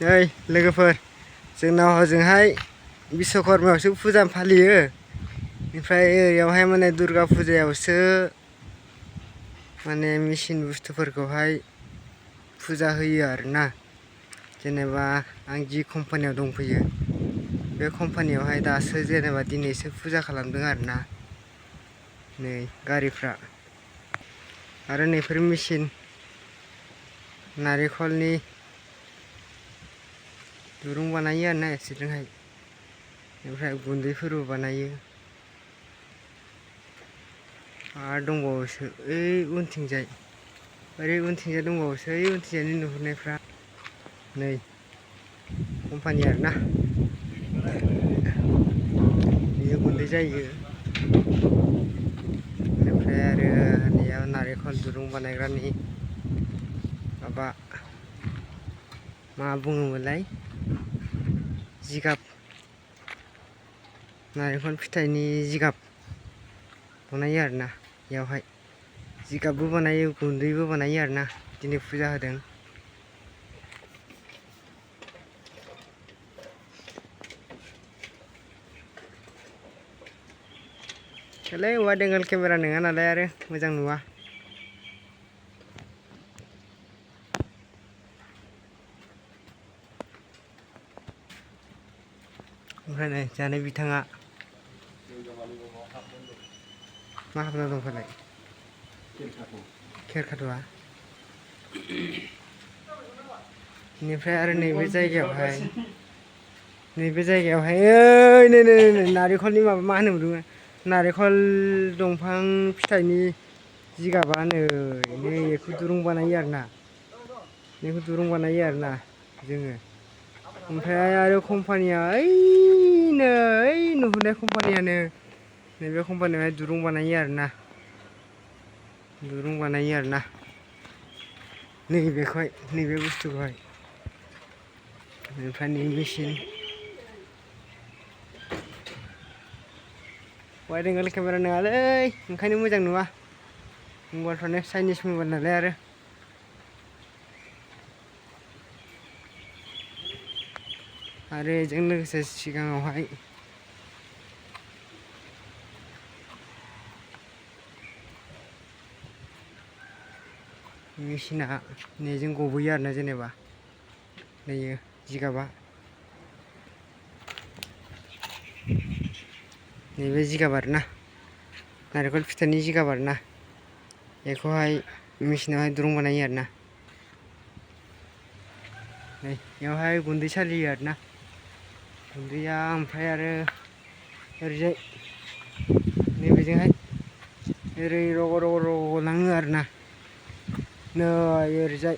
ओइ लोगोफोर जोंनाव हजोंहाय बिश्वकर्मायावसो फुजा फालियो ओमफ्राय ओरैयावहाय माने दुर्गा फुजायावसो माने मेचिन बुस्थुफोरखौहाय फुजा होयो आरोना। जेनेबा आं जि कम्पानियाव दंफैयो बे कम्पानियावहाय दासो जेनेबा दिनैसो फुजा खालामदों आरोना। नै गारिफ्रा आरो नैफोर मेचिन नारेंखलनि दुरुं बानायो आरोना एक्सिजोंहाय ओमफ्राय गुन्दैफोरबो बानायो आरो दंबावोसो ओइ उनथिंजाय ओरै उनथिंजाय दंबावोसो ओइ उनथिंजायनि नुहुरनायफ्रा नै कम्पानि आरोना बेयो गुन्दै जायो। ओमफ्राय आरो नैयाव नारेंखल दुरुं बानायग्रानि माबा मा बुङोमोनलाय जिगाब नारेंखल फिथाइनि जिगाब बनायो आरोना। बेयावहाय जिगाबबो बानायो गुन्दैबो बानायो आरोना। दिनै फुजा होदों। दालाय वाइड एंगल केमेरा नङा नालाय आरो मोजां नुवा। ओमफ्राय नै जानो बिथाङा मा खालामना दं फालाय खेरखाथ'आ बेनिफ्राय आरो नैबे जायगायावहाय ओइ नै नारेंखलनि माबा मा होनोमोन नारेंखल दंफां फिथाइनि जिगाबा नै बेखौ दुरुं बानायो आरोना। बेखौ दुरुं बानायो आरोना जोङो। ओमफ्राय आरो कम्पानिया ओइनो ओइ नुहुरनाय कम्पानियानो नैबे कम्पानियावहाय दुरुं बानायो आरोना। दुरुं बानायो आरोना नैबेखौहाय नैबे बुस्थुखौहाय ओमफ्राय नै मेचिन वाइड एंगल केमेरा नङालै ओंखायनो मोजां नुवा। मबाइलफ्रानो चाइनिस मबाइल नालाय आरो बेजों लोगोसे सिगाङावहाय मेचिना नैजों गबोयो आरोना जेनेबा नैयो जिगाबा नैबे जिगाब आरोना नारेंखल फिथाइनि जिगाब आरोना। बेखौहाय मेचिनावहाय दुरुं बानायो आरोना। नै बेयावहाय गुन्दै सालियो आरोना। गुन्दैया ओमफ्राय आरो ओरैजाय नैबेजोंहाय ओरै रग' लाङो आरोना। नै ओरैजाय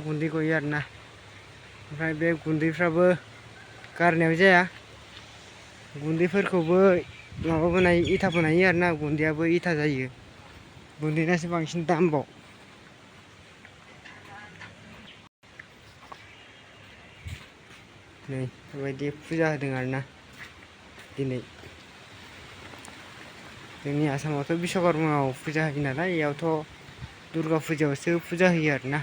गुन्दै गयो आरोना। ओमफ्राय बे गुन्दैफ्राबो गारनायाव जाया गुन्दैफोरखौबो माबा बानायो इथा बानायो आरोना। गुन्दैयाबो इथा जायो। गुन्दैनासो बांसिन दामबाव। नै बेबायदि फुजा होदों आरोना दिनै। जोंनि आसामावथ' बिश्वकर्मायाव फुजा होयो नालाय बेयावथ' दुर्गा फुजायावसो फुजा होयो आरोना।